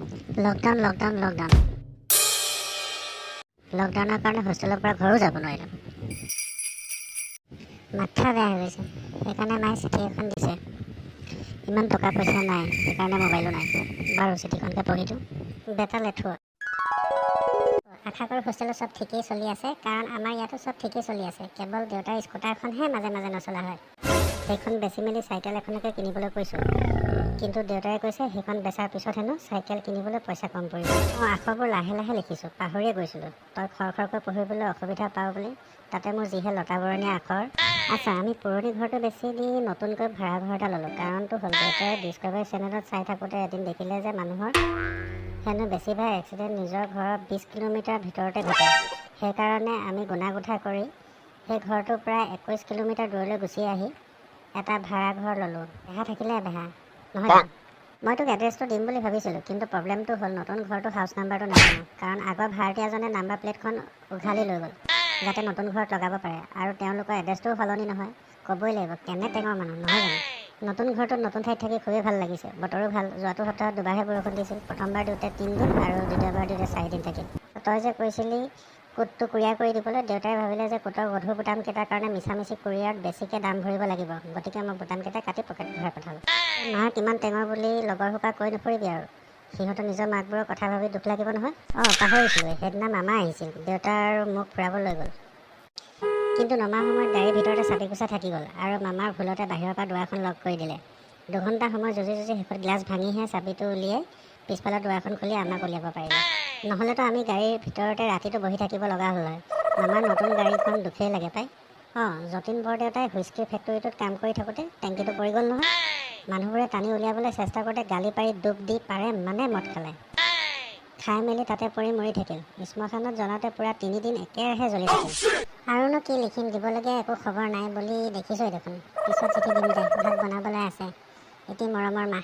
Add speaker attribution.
Speaker 1: Lockdown, lockdown, lockdown. লকডাউনৰ কাৰণে হোষ্টেলৰ পৰা ঘৰো যাব নোৱাৰিলোঁ। মাথা বেয়া হৈ গৈছে। সেইকাৰণে মায়ে চিঠি এখন দিছে। ইমান টকা পইচা নাই, সেইকাৰণে মোবাইলো নাই। বাৰু, চিঠিখনকে পঢ়ি দিওঁ। বেটা লেঠুৱা, আশা কৰোঁ হোষ্টেলত চব ঠিকেই চলি আছে, কাৰণ আমাৰ ইয়াতো চব ঠিকেই চলি আছে। কেৱল দেউতাৰ স্কুটাৰখনহে মাজে মাজে নচলা হয়। সেইখন বেচি মেলি চাইকেল এখনকে কিনিবলৈ কৈছোঁ, কিন্তু দেউতাই কৈছে সেইখন বেচাৰ পিছত হেনো চাইকেল কিনিবলৈ পইচা কম পৰিব। মই আখৰবোৰ লাহে লাহে লিখিছোঁ, পাহৰিয়ে গৈছিলোঁ। তই খৰখৰকৈ পঢ়িবলৈ অসুবিধা পাওঁ বুলি। তাতে মোৰ যিহে লতাবৰণীয়া আখৰ। আচ্ছা, আমি পুৰণি ঘৰটো বেচি দি নতুনকৈ ভাড়া ঘৰ এটা ল'লোঁ। কাৰণটো হ'ল, দেউতাই ডিছকভাৰী চেনেলত চাই থাকোঁতে এদিন দেখিলে যে মানুহৰ হেনো বেছিভাগ এক্সিডেণ্ট নিজৰ ঘৰৰ 20 কিলোমিটাৰ ভিতৰতে ঘটে। সেইকাৰণে আমি গুণা গুঠা কৰি সেই ঘৰটোৰ প্ৰায় 21 কিলোমিটাৰ দূৰলৈ গুচি আহি এটা ভাড়া ঘৰ ল'লোঁ। বেহা থাকিলে বেহা নহয় জানো? মই তোক এড্ৰেছটো দিম বুলি ভাবিছিলোঁ, কিন্তু প্ৰব্লেমটো হ'ল নতুন ঘৰটো হাউচ নাম্বাৰটো নাজানো, কাৰণ আগৰ ভাড়াতীয়াজনে নাম্বাৰ প্লেটখন উঘালি লৈ গ'ল, যাতে নতুন ঘৰত লগাব পাৰে। আৰু তেওঁলোকৰ এড্ৰেছটোও সলনি নহয়। ক'বই লাগিব, কেনে টেঙৰ মানুহ, নহয় জানো? নতুন ঘৰটোত নতুন ঠাইত থাকি খুবেই ভাল লাগিছে। বতৰো ভাল। যোৱাটো সপ্তাহত দুবাৰহে বৰষুণ দিছিল। প্ৰথমবাৰ দিওঁতে 3 দিন আৰু দ্বিতীয়বাৰ দিওঁতে 4 দিন থাকিল। তই যে কৈছিলি কোটটো কুৰিয়াৰ কৰি দিবলৈ, দেউতাই ভাবিলে যে কোটৰ গধুৰ বুটামকেইটাৰ কাৰণে মিছামিছি কুৰিয়াৰত বেছিকৈ দাম ভৰিব লাগিব। গতিকে মই বুটামকেইটা কাটি পকেটত ভৰাই পঠালোঁ। মাক ইমান টেঙৰ বুলি লগৰ সোপা কৈ নুফুৰিবি আৰু। সিহঁতৰ নিজৰ মাকবোৰৰ কথা ভাবি দুখ লাগিব নহয়। অঁ, পাহৰিছিলোঁ, সেইদিনা মামা আহিছিল। দেউতা আৰু মোক ফুৰাব লৈ গ'ল। কিন্তু নমাৰ সময়ত গাড়ীৰ ভিতৰতে চাবি কোচা থাকি গ'ল আৰু মামাৰ ভুলতে বাহিৰৰ পৰা দুৱাৰখন লক কৰি দিলে। 2 ঘণ্টা সময় যুঁজি যুঁজি শেষত গ্লাছ ভাঙিহে চাবিটো উলিয়াই পিছফালৰ দুৱাৰখন খুলি আমাক উলিয়াব পাৰিলে। নহ'লেতো আমি গাড়ীৰ ভিতৰতে ৰাতিটো বহি থাকিব লগা হ'ল হয়। মামাৰ নতুন গাড়ীখন, দুখেই লাগে পাই। অঁ, যতীন বৰদেউতাই হুইস্কি ফেক্টৰীটোত কাম কৰি থাকোঁতে টেংকিটো পৰি গ'ল নহয়। মানুহবোৰে টানি উলিয়াবলৈ চেষ্টা কৰোঁতে গালি পাৰি ডুব দি পাৰে মানে মদ খালে। খাই মেলি তাতে পৰি মৰি থাকিল। শ্মশানত জ্বলাওঁতে পূৰা 3 দিন একেৰাহে জ্বলি থাকিল। আৰুনো কি লিখিম? দিবলগীয়া একো খবৰ নাই বুলি দেখিছই দেখোন। পিছত চিঠি দিম দে, ভাত বনাবলৈ আছে। এটি মৰমৰ মা।